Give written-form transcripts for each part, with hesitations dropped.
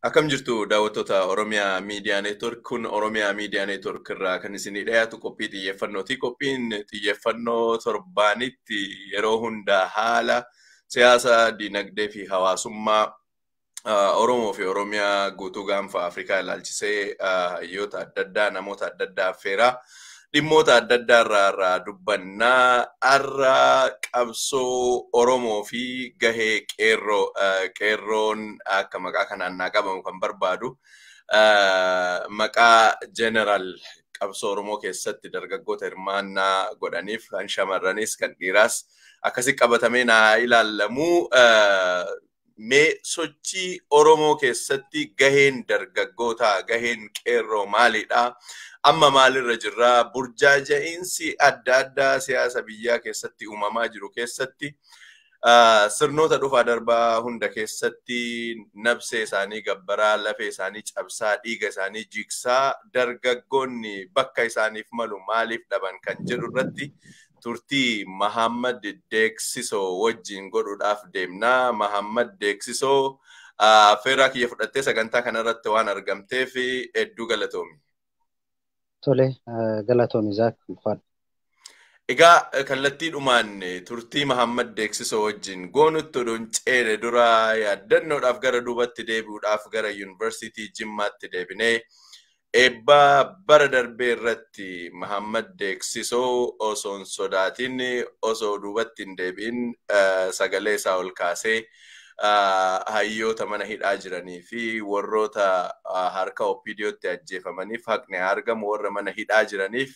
Akkam jirtu daawwattoota Oromiyaa Miidiyaa Neetwork? Kun Oromiyaa Miidiyaa Neetwork irraa kan isinii dhiyaatu qophii xiyyeeffannooti. Qophiin xiyyeeffannoo torbaanitti yeroo hunda haala siyaasa, dinagdee fi hawaasummaa Oromoo fi Oromiyaa guutuu gaanfa Afrikaa ilaalchisee hayyoota adda addaa, namoota adda addaa affeeraa dhimmoota adda addaa irraa dubbannaa. Har'a qabsoo Oromoo fi gahee qeerroo, qeerroon akka maqaa kanaan naa qabamu kan barbaadu, maqaa jeneraal qabsoo Oromoo keessatti dargaggoota hirmaannaa godhaniif, kan shamarranis kan dhiiraas akkasi qabatamee naa ilaallamu. Mee sochii Oromoo keessatti gaheen dargaggootaa, gaheen qeerroo maalidha? Amma maalirra jirraa? Burjaaja'iinsi adda addaa siyaasa biyyaa keessatti uumamaa jiru keessatti, sirnoota dhufaa darbaa hunda keessatti nabsee isaanii gabbaraa, lafee isaanii cabsaa, dhiiga isaanii jigsaa dargaggoonni bakka isaaniif malu maaliif dhaban kan jedhu irratti turtii Mahammad Deeksisoo wajjin godhuudhaaf deemnaa. Mahammad Deeksisoo, affeerraa kiyya fudhattee sagantaa kanarratti waan argamteef hedduu galatoomi. Tole, galatoomi Zaak, ulfaadha. Egaa kallattiidhumaan turtii Mahammad Deeksisoo wajjin goonutti odoon ceene dura, yaaddannoodhaaf gara duubatti deebi'uudhaaf gara Yuunivarsiitii Jimmaatti deebinee eebba bara darbee irratti Mahammad Deeksisoo osoo hin sodaatin, osoo duubatti hin deebi'in sagalee isaa ol kaasee hayyoota mana hidhaa jiranii fi warroota harka OPDOtti ajjeefamaniif haqni haa argamu, warra mana hidhaa jiraniif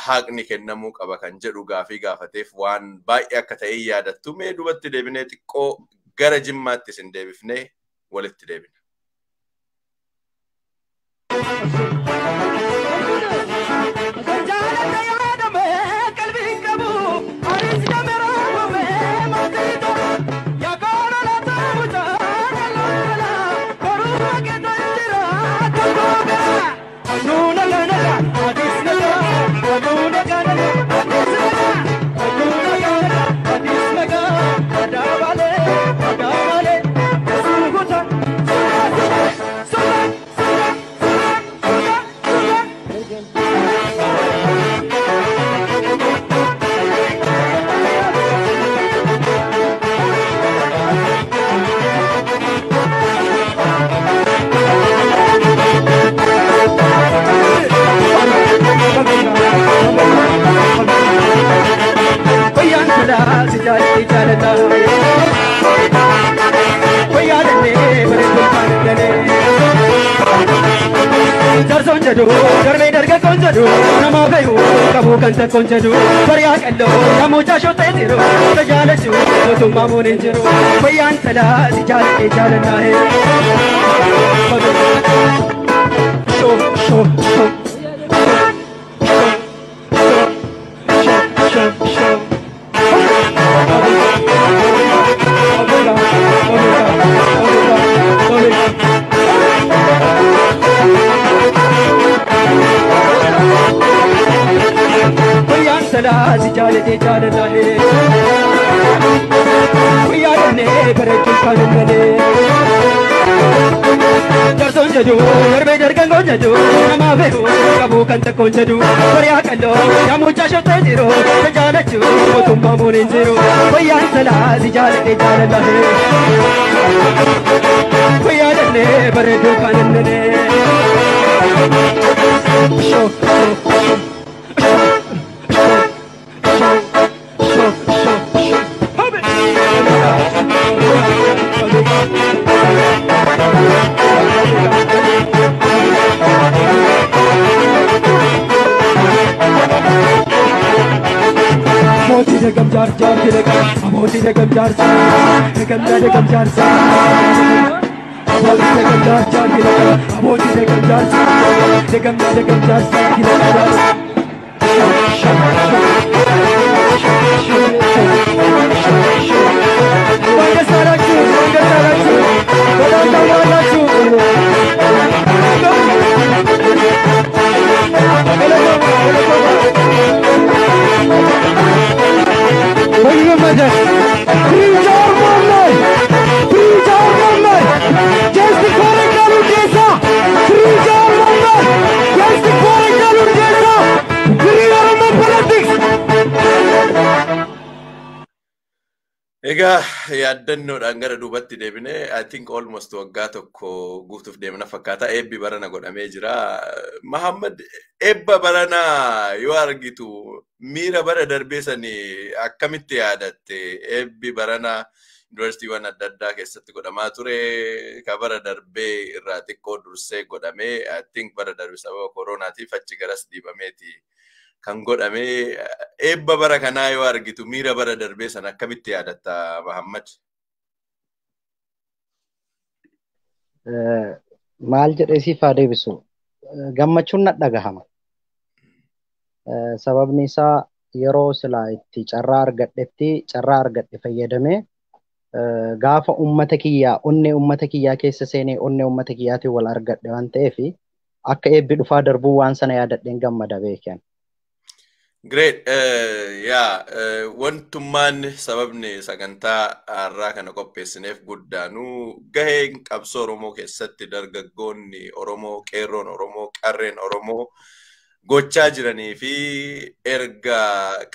haqni kennamuu qaba kan jedhu gaafii gaafateef waan baay'ee akka ta'e yaadattu. Mee duubatti deebinee xiqqoo gara Jimmaatti isin deebifnee walitti deebina. Jaarsoon jedhu, darbee dargaggoon jedhu, nama fe'u qabu kan takkoon jedhu, bari'aa qalloo namoota shootee jiru, tajaalachuu mootummaa muun hin jiru, fayyaan talaa si jaaladhee jaalannaa. Shoo shoo shoo shoo shoo shoo. Fayyaan talaa si jaaladhee jaalannaa. Fayyaan bareechuun kan hin malee. Jaarsoon jedhu, darbee dargaggoon jedhu, nama fe'u qabu kan takkoon jedhu, bari'aa qalloo namoota shootee jiru, tajaalachuu mootummaa muun hin jiru, fayyaan talaa si jaaladhee jaalannaa. Fayyaan bareedduu kan hin malee. Shoo shoo shoo shoo shoo shoo shoo. Abbootii dagam jaar jaar dagam, abbootii dagam jaar jaar dagam dagam jaar jaar, abbootii dagam jaar jaar dagam, abbootii dagam jaar jaar dagam dagam jaar jaar dagam. Shoo shoo shoo shoo shoo. Wanda sarachu, wanda sarachu, በጣም ታምራላችሁ። Preach our movement! Preach our movement! Just Egaa yaaddannoodhaan gara duubatti deebinee, I think almost waggaa tokko guutuuf deemna fakkaata. Eebbi barana godhamee jira. Mahammad, eebba baranaa yoo argitu miira bara darbee sanii akkamitti yaadatte? Eebbi baranaa yuunivarsiitiiwwan adda addaa keessatti godhamaa ture. Ka bara darbee irraa xiqqoo dursee godhamee, I think bara darbe sababa kooronaatiif achi garas dhiibameeti kan godhame. Eebba bara kanaa yoo argitu miira bara darbee sana akkamitti yaadatta, Mahammad? Maal jedhee siif haa deebisu? Gammachuun na dhagahama. Sababni isaa yeroo silaa itti carraa argadhetti carraa argadhe fayyadamee gaafa uummata kiyyaa onnee uummata kiyyaa keessa seenee onnee uummata kiyyaatiin wal argadhe waan ta'eef, akka eebbi dhufaa darbuu waan sana yaadadheen gammada beekan. Great. Yaa, wantummaan sababni sagantaa har'aa kana qopheessineef guddaanuu gaheen qabsoo Oromoo keessatti dargaggoonni Oromoo, qeerroon Oromoo, qarreen Oromoo gochaa jiranii fi erga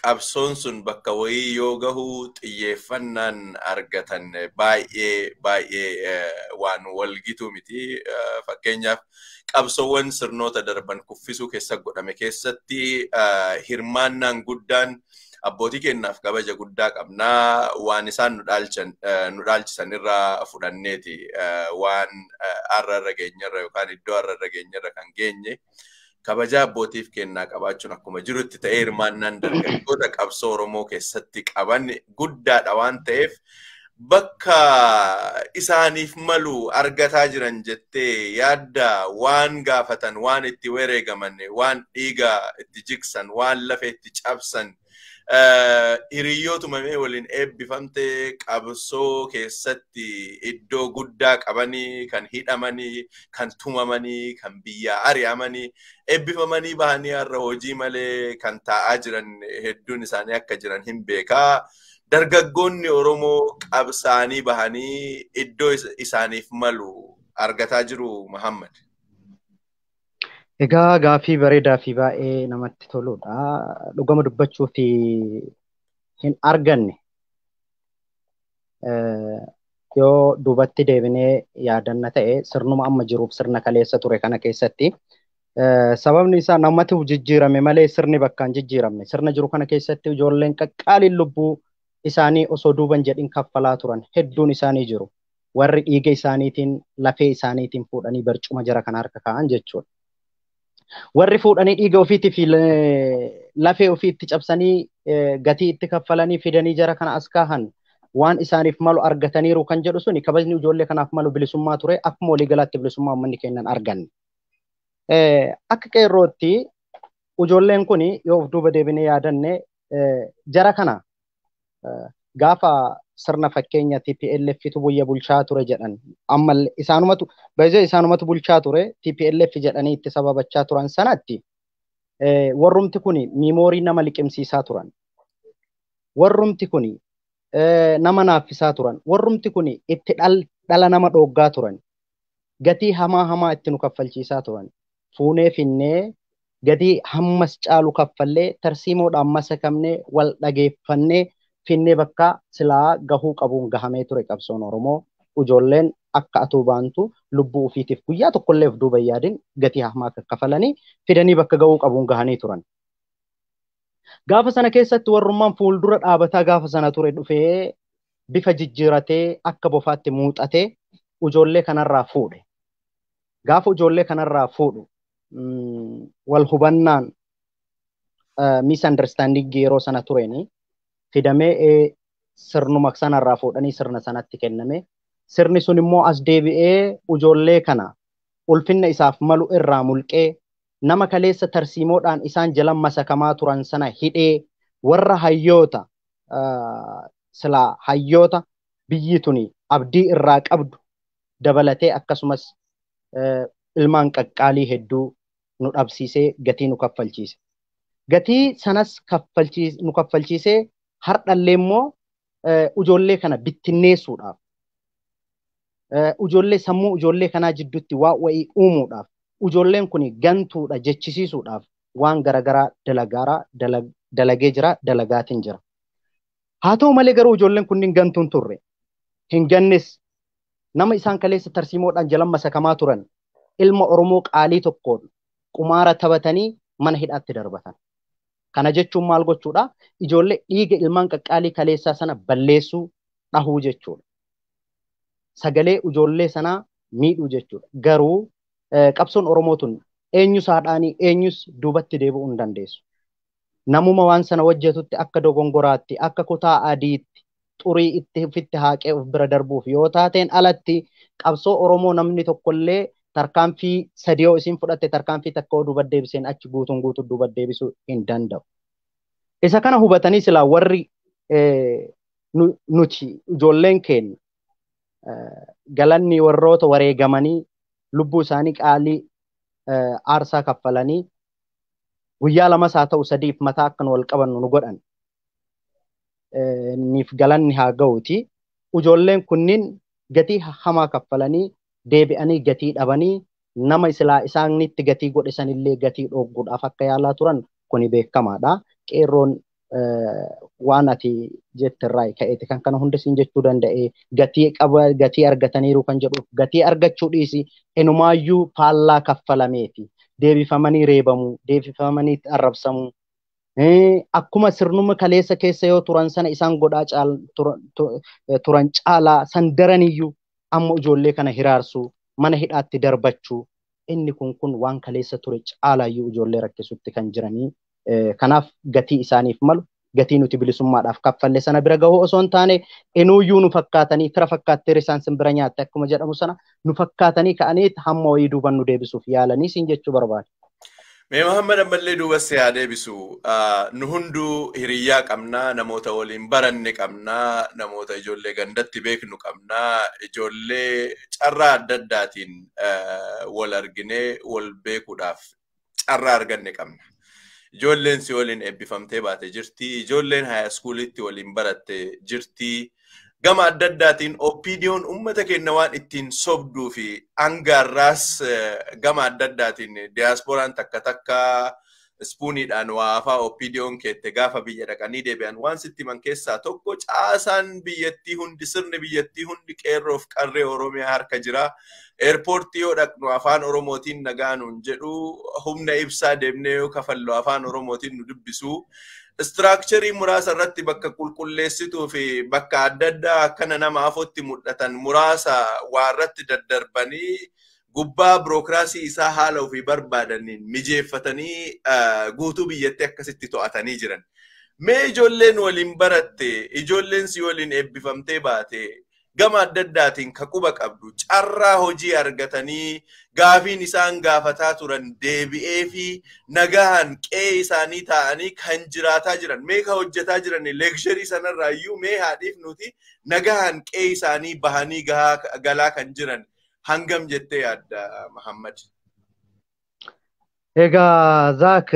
qabsoon sun bakka wayii yoo gahu xiyyeeffannaan argatan baay'ee baay'ee waan walgituu miti. Fakkeenyaaf, qabsoowwan sirnoota darban kuffisuu keessa godhame keessatti hirmaannaan guddaan abbootii keenyaaf kabaja guddaa qabnaa, waan isaan nu dhaalchisan irraa fudhanneeti waan har'a irra geenyerra yookaan iddoo har'a irra geenyerra kan geenye. Kabaja abbootiif kennaa qabaachuun akkuma jirutti ta'ee, hirmaannaan dargaggoota qabsoo Oromoo keessatti qaban guddaadha waan ta'eef, bakka isaaniif malu argataa jiran jettee yaadda? Waan gaafatan, waan itti wareegaman, waan dhiiga itti jigsan, waan lafa itti cabsan, hiriyyootuma waliin eebbifamte qabsoo keessatti iddoo guddaa qabanii, kan hidhamanii, kan tumamanii, kan biyyaa ari'amanii, eebbifamanii bahanii har'a hojii malee kan taa'aa jiran hedduun isaanii akka jiran hin beekaa. Dargaggoonni Oromoo qabsaanii bahanii iddoo isaaniif malu argataa jiru, Muhammad? Egaa gaaffii bareedaa fi baay'ee namatti toludha. Dhugama dubbachuu fi hin arganne. Yoo duubatti deebinee yaadanna ta'e, sirnuma amma jiruuf sirna kaleessa ture kana keessatti, sababni isaa namatu jijjiirame malee sirni bakka hin jijjiiramne. Sirna jiru kana keessatti ijoolleen qaqqaaliin lubbuu isaanii osoo duuban jedhin kaffalaa turan hedduun isaanii jiru. Warri dhiiga isaaniitiin lafee isaaniitiin fuudhanii barcuma jara kana harka kaa'an jechuudha. Warri fuudhanii dhiiga ofiitii fi lafee ofiitti cabsanii gatii itti kaffalanii fidanii jara kana as kaahan waan isaaniif malu argataniiru kan jedhu suni, kabajni ijoollee kanaaf malu bilisummaa ture. Akkuma waliigalaatti bilisummaa uummanni kennan arganne. Akka qeerrootti ijoolleen kun yoo of duuba deebinee yaadanne, jara kana gaafa sirna fakkeenya TPLF tu biyya bulchaa ture jedhan, ammallee isaanumatu baay'ee isaanumatu bulchaa ture TPLF jedhanii itti sababachaa turan sanatti, warrumti kun memory nama liqimsiisaa turan. Warrumti kun nama naaffisaa turan. Warrumti kun itti dhala nama dhooggaa turan. Gatii hamaa hamaa itti nu kaffalchiisaa turan. Fuunee finnee gatii hammas caalu kaffallee, tarsiimoodhaan masakamnee, wal dhageeffannee finnee bakka silaa gahuu qabuun gahamee ture qabsoon Oromoo. Ijoolleen akka atuu baantu lubbuu ofiitiif guyyaa tokkollee of duuba yaadin gatii hamaa kaffalanii fidanii bakka gahuu qabuun gahanii turan. Gaafa sana keessatti warrummaan fuuldura dhaabataa gaafa sana ture dhufee bifa jijjiiratee akka bofaatti muuxatee ijoollee kanarraa fuudhe. Gaafa ijoollee kanarraa fuudhu wal hubannaan, misunderstanding yeroo sana tureeni fidamee sirnuma sanarraa fuudhanii sirna sanatti kenname. Sirni sun immoo as deebi'ee ijoollee kana ulfinna isaaf malu irraa mulqee, nama kaleessa tarsiimoodhaan isaan jala masakamaa turan sana hidhee, warra hayyoota silaa hayyoota biyyi tuni abdii irraa qabdu dabalatee, akkasumas ilmaan qaqqaalii hedduu nu dhabsiisee gatii nu kaffalchiise. Gatii sanas nu kaffalchiisee hardhallee immoo ijoollee kana bittinneessuudhaaf, ijoollee sammuu ijoollee kanaa jidduutti waa wayii uumuudhaaf, ijoolleen kun gantuudha jechisiisuudhaaf waan garagaraa dalagaaraa dalagee jira, dalagaatiin jira. Haa ta'u malee garuu ijoolleen kunniin gantuun turre. Hin gannes nama isaan kaleessa tarsiimoodhaan jalan masakamaa turan ilma Oromoo qaalii tokkoon qumaara taphatanii mana hidhaatti darbatan. Kana jechuun maal gochuudha? Ijoollee dhiiga ilmaan qaqqaalii kaleessaa sana balleessuu dhahuu jechuudha. Sagalee ijoollee sanaa miidhuu jechuudha. Garuu qabsoon Oromoo tun eenyus haadhaanii eenyus duubatti deebi'uu hin dandeessu. Namuma waan sana hojjetutti akka dogongoraatti akka kutaa adiitti xurii itti ofitti haaqee of bira darbuuf yoo taateen alatti qabsoo Oromoo namni tokkollee tarkaanfii sadii yoo isin fudhatte tarkaanfii takka duuba deebiseen achi guutuun guutuu duuba deebisuu hin danda'u. Isa kana hubatanii silaa warri nuti ijoolleen keenya galanni warroota wareegamanii lubbuu isaanii qaalii aarsaa kaffalanii guyyaa lamas haa ta'u sadiif mataa akkan wal qabannu nu godhan. Niif galanni haa ga'uuti. Ijoolleen kunniin gatii hamaa kaffalanii deebi'anii gatii dhabanii nama silaa isaanitti gatii godhe sanillee gatii dhoogguudhaaf akka yaalaa turan kuni beekamaadha. Qeerroon waan ati jettirraa ka'eeti kan kana hunda siin jechuu danda'e gatii qaba gatii argataniiru kan jedhuuf gatii argachuu dhiisi enumaayyuu faallaa kaffalameeti. Deebifamanii reebamuu, deebifamanii arrabsamuu, akkuma sirnuma kaleessa keessa yoo turan sana isaan godhaa turan caalaa san daraniyyuu amma ijoollee kana hiraarsuu, mana hidhaatti darbachuu, inni kun waan kaleessa ture caalaayyuu ijoollee rakkisutti kan jiranii. Kanaaf gatii isaaniif malu, gatii nuti bilisummaadhaaf kaffalle sana bira gahuu osoo hin taane enuuyyuu nu fakkaatanii fira fakkaattee isaan simbira nyaatte akkuma jedhamu sana nu fakkaatanii ka'anii hamma wayii duuban nu deebisuuf yaalanii siin jechuu barbaada. Mee Muhammad ammallee duuba si haa deebisu. Nu hunduu hiriyyaa qabnaa, namoota waliin baranne qabnaa, namoota ijoollee gandatti beeknu qabnaa, ijoollee carraa adda addaatiin wal arginee wal beekuudhaaf carraa arganne qabna. Ijoolleen si waliin eebbifamtee baate jirti. Ijoolleen high schoolitti waliin baratte jirti. Gama adda addaatiin OPDO'n uummata keenya waan ittiin sobduu fi hangaarraas gama adda addaatiin diyaaspooraan takka takka ispuuniidhaan waa afaa OPDO'n keette gaafa biyya dhaqanii deebi'an waan sitti himan keessaa tokko caasaan biyyattii hundi sirni biyyattii hundi qeerroof qarree Oromiyaa harka jira. Eerpoortii yoo dhaqnu afaan Oromootiin nagaa nuun jedhu humna ibsaa deemnee yoo kafallu afaan Oromootiin nu dubbisu. Istiraakcharii muraasa irratti bakka qulqulleessituu fi bakka adda addaa akkana nama afotti mul'atan muraasa waa irratti daddarbanii gubbaa birookiraasii isaa haala ofii barbaadaniin mijeeffatanii guutuu biyyattii akkasitti to'atanii jiran. Mee ijoolleen waliin baratte, ijoolleen si waliin eebbifamtee baate, gama adda addaatiin ka quba qabdu, carraa hojii argatanii gaafiin isaan gaafataa turan deebi'ee fi nagahan qe'ee isaanii taa'anii kan jiraataa jiran, mee ka hojjetaa jiran leeksharii sanarraa iyyuu mee haadhiif nuti nagahan qe'ee isaanii bahanii galaa kan jiran hangam jettee yaadda Muhammad? Egaa Zaak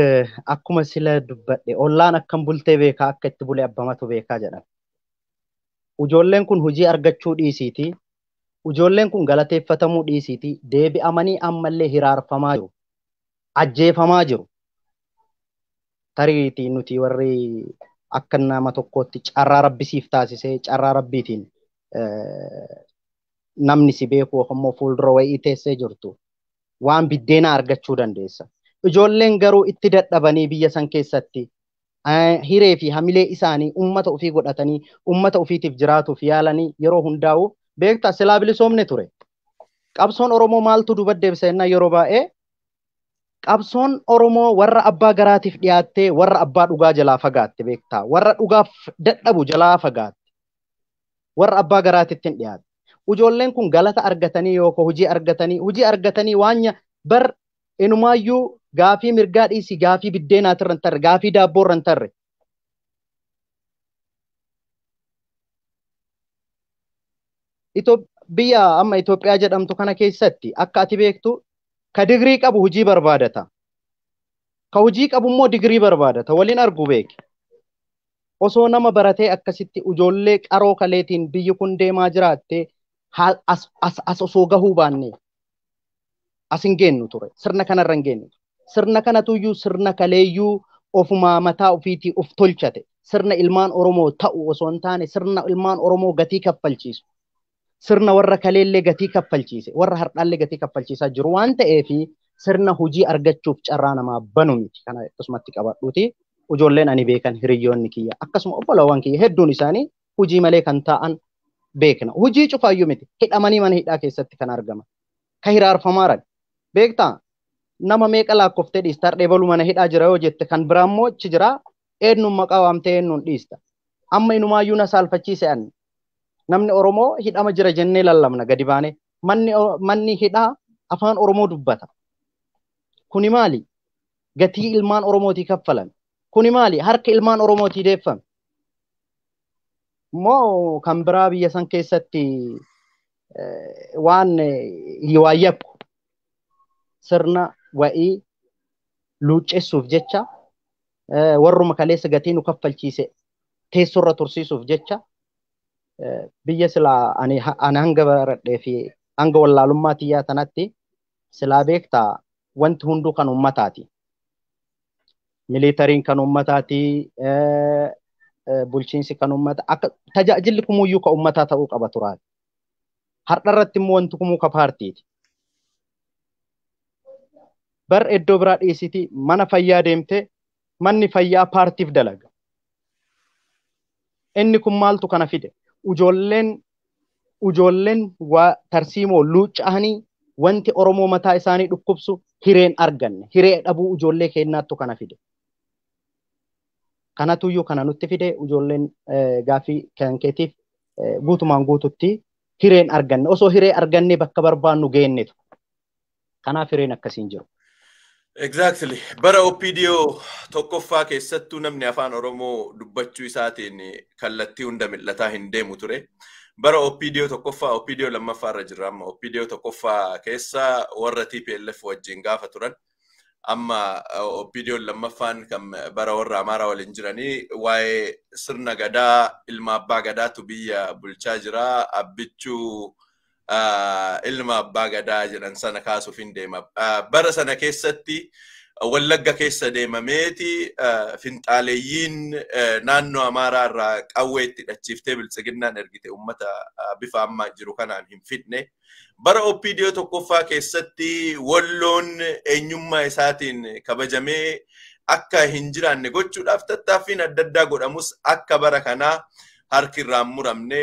akkuma sila dubbadhe ollaan akkam bultee beekaa akka itti bule abbamatu beekaa jedhan. Ijoolleen kun hojii argachuu dhiisiiti. Ijoolleen kun galateeffatamuu dhiisiiti. Deebi'amanii ammallee hiraarfamaa jiru. Ajjeefamaa jiru. Tariitii nuti warri akka nama tokkootti carraa rabbisiif taasisee carraa rabbiitiin namni si beeku ammoo fuuldura wayii teessee jirtu waan biddeenaa argachuu dandeessa. Ijoolleen garuu itti dadhabanii biyya san keessatti hiree fi hamilee isaanii uummata ofii godhatanii uummata ofiitiif jiraatuuf yaalanii yeroo hundaa'u beektaa silaa bilisoomne ture. Qabsoon Oromoo maaltu duuba deebisa jennaan yeroo baay'ee qabsoon Oromoo warra abbaa garaatiif dhiyaattee warra abbaa dhugaa jalaa fagaatte beektaa warra dhugaaf dadhabu jalaa fagaatte warra abbaa garaatitti hin dhiyaatte. Ijoolleen kun galata argatanii yookaan hojii argatanii waan bar enumaayyuu gaafii mirgaa dhiisi gaafii biddeenaatirra hin tarre gaafii daabboorra hin tarre. Biyya amma Itoophiyaa jedhamtu kana keessatti akka ati beektu ka digirii qabu hojii barbaadata. Ka hojii qabu immoo digirii barbaadata waliin argu beeki. Osoo nama baratee akkasitti ijoollee qaroo kaleetiin biyyi kun deemaa jiraatte as osoo gahuu baanne as hin geennu ture. Sirna kanarra hin geennu. Sirna kanatuyyuu sirna kaleeyyuu Ofumaa mataa ofiitii of tolchate. Sirna ilmaan Oromoo ta'u osoo hin taane sirna ilmaan Oromoo gatii kaffalchiisu. Sirna warra kaleellee gatii kaffalchiise, warra har'aallee gatii kaffalchiisaa jiru waan ta'eefi sirna hojii argachuuf carraa namaa banu miti. Kana akkasumatti qabadhuuti. Ijoolleen ani beekan hiriyyoonni kiyya akkasuma obbolawwan kiyya hedduun isaanii hojii malee kan taa'an beekna. Hojii cufaayyuu miti. Hidhamanii mana hidhaa keessatti kan argaman. Ka hiraarfamaaran. Beektaa? Nama meeqa lakkoftee dhiista? Hardhee baluu mana hidhaa jira yoo jette kan biraa immoo achi jira. Eenyuun maqaa waamtee eenyuun dhiista? Amma inumaayyuu na saalfachiise ani. Namni Oromoo hidhama jira jennee lallabna gadi baanee. Manni hidhaa afaan Oromoo dubbata. Kuni maali? Gatii ilmaan Oromootii kaffalan. Kuni maali? Harka ilmaan Oromootii deeffame. Moo kan biraa biyya san keessatti waan waa yakku sirna wa'ii luuccessuuf jecha warruma kaleessa gatii nu kaffalchiise teessoorra tursiisuuf jecha biyya silaa ani hanga baradhee fi hanga wallaalummaa tiyyaa tanatti silaa beektaa wanti hunduu kan ummataati. Militariin kan ummataati, bulchiinsi kan ummata, akka tajaajilli kumuyyuu kan ummataa ta'uu qaba turaati. Har'a irratti immoo wanti kumuu ka paartiiti. Bar iddoo biraa dhiisiti mana fayyaa deemtee manni fayyaa paartiif dalaga. Inni kun maaltu kana fide? Ijoolleen waa tarsiimoo luucca'anii wanti Oromoo mataa isaanii dhukkubsu hireen arganne. Hiree dhabuu ijoollee keenyaattu kana fide. Kanatuyyuu kana nutti fide ijoolleen gaaffii kan keetiif guutumaan guututti hireen arganne. Osoo hiree arganne bakka barbaannu geennetu. Kanaaf hireen akkasiin jiru. Exactly. Bara OPDO tokkoffaa keessattuu namni afaan Oromoo dubbachuu isaatiin kallattii hunda mil'ataa hin deemu ture. Bara OPDO tokkoffaa, OPDO lammaffaa irra jirra amma. OPDO tokkoffaa keessa warra TPLF wajjin gaafa turan. Amma OPDO lammaffaan kan bara warra Amaaraa waliin jiranii waa'ee sirna gadaa ilma abbaa gadaatu biyya bulchaa jira. Abbichuu ilma abbaa gadaa jedhan sana kaasuuf hin deema. Bara sana keessatti Wallagga keessa deemameeti finxaaleeyyiin naannoo Amaaraa irraa qawwee itti hidhachiiftee biltsiginnaan ergite uummata bifa ammaa jiru kanaan hin fidne. Bara OPDO tokkoffaa keessatti Walloon eenyummaa isaatiin kabajamee akka hin jiraanne gochuudhaaf tattaaffiin adda addaa godhamus akka bara kanaa harki irraa muramne,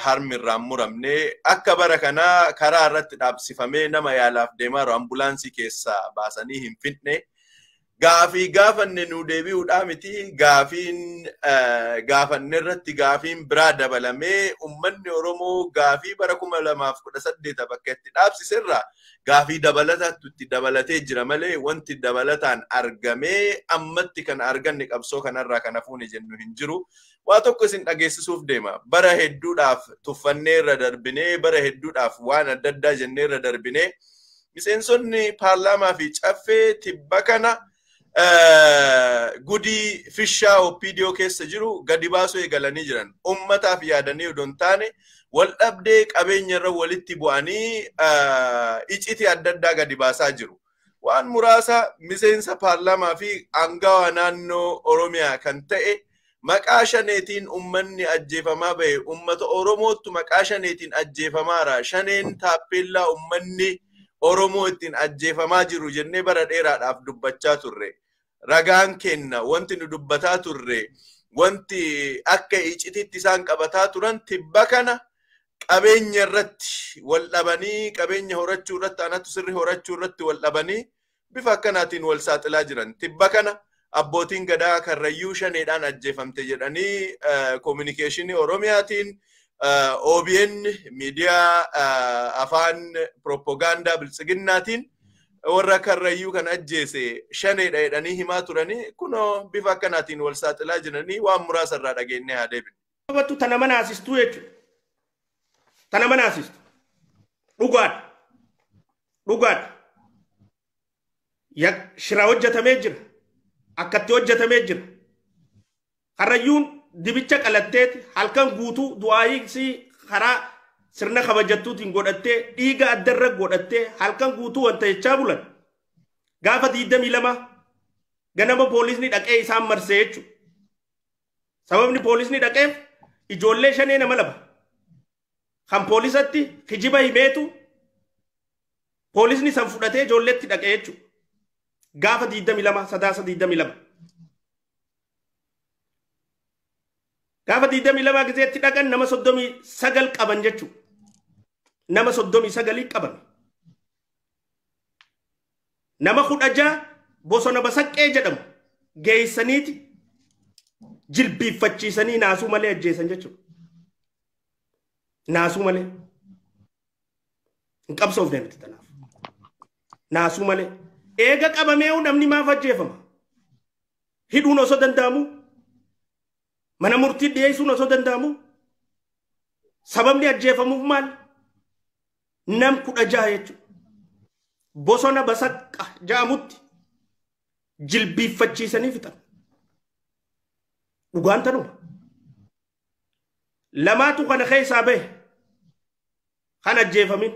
harmi irraa muramne, akka bara kanaa karaa irratti dhaabsifamee nama yaalaaf deemaa jiru ambulaansii keessaa baasanii hin fidne. Gaafii gaafanne nu deebi'uudhaa miti gaafiin gaafanne irratti gaafiin biraa dabalamee uummanni Oromoo gaafii bara 2018 bakka itti dhaabsiserraa gaafii dabalataatu itti dabalatee jira malee wanti dabalataan argamee ammatti kan arganne qabsoo kanarraa kan hafuuni jennu hin jiru. Waa tokko isin dhageessisuuf deema. Bara hedduudhaaf tuffannee irra darbinee, bara hedduudhaaf waan adda addaa jennee irra darbinee miseensonni paarlaamaa fi caffee tibba kana gudii fishaa OPDO keessa jiru gadi baasuu eegalanii jiran. Ummataaf yaadanii odoo hin taane wal dhabdee qabeenya irra walitti bu'anii iccitii adda addaa gadi baasaa jiru. Waan muraasa miseensa paarlaamaa fi aangawa naannoo Oromiyaa kan ta'e maqaa shaneetiin uummanni ajjeefamaa bahe uummata Oromootu maqaa shaneetiin ajjeefamaara. Shaneen taappeellaa uummanni Oromoo ittiin ajjeefamaa jiru jennee bara dheeraadhaaf dubbachaa turre. Ragaan kenna wanti nu dubbataa turre wanti akka iccitiitti isaan qabataa turan tibba kana qabeenya irratti wal dhabanii qabeenya horachuu irratti anatu sirri horachuu irratti wal dhabanii bifa akkanaatiin wal saaxilaa jiran. Tibba kana abbootiin gadaa Karrayyuu shaneedhaan ajjeefamte jedhanii koominikeeshinii Oromiyaatiin OBN miidiyaa afaan propagaandaa biltsiginnaatiin warra Karrayyuu kan ajjeese shaneedha jedhanii himaa turanii kunoo bifa akkanaatiin wal saaxilaa jiranii waan muraasa irraa dhageenyee haa deebinu. Qabattu tana manaasistuu jechuudha. Tana manaasistu. Dhugaadha. Dhugaadha. Shira hojjetamee jira. Akkatti hojjetamee jira. Karrayyuun dibicha qalatteeti halkan guutuu du'aayii karaa sirna kabajattuutiin godhattee dhiiga addarra godhattee halkan guutuu wanta jechaa bulan. Gaafa 22 Ganama poolisni dhaqee isaan marsee jechuudha. Sababni poolisni dhaqeef ijoollee shanee nama laba. Kan poolisatti kijiba himeetu poolisni san fudhatee ijoolleetti dhaqee jechuudha. Gaafa 22 Sadaasa 22. Gaafa 22 gizeetti dhaqan nama 39 qaban jechuudha. Nama 39 qaban. Nama 16 bosona basaqqee jedhamu geessaniiti jilbiiffachiisanii naasuu malee ajjeesan jechuudha. Naasuu malee. Hin qabsoofne nuti tanaaf. Naasuu malee. Eega qabamee namni maaf ajjeefama? Hidhuun osoo danda'amu? Mana murtii dhiyeessuun osoo danda'amu? Sababni ajjeefamuuf maal? Nam 16 jechuudha. Bosona basaqqa jedhamutti jilbiiffachiisanii fixan. Dhugaan tanuma. Lamaatu kana keessaa bahe kan ajjeefamin.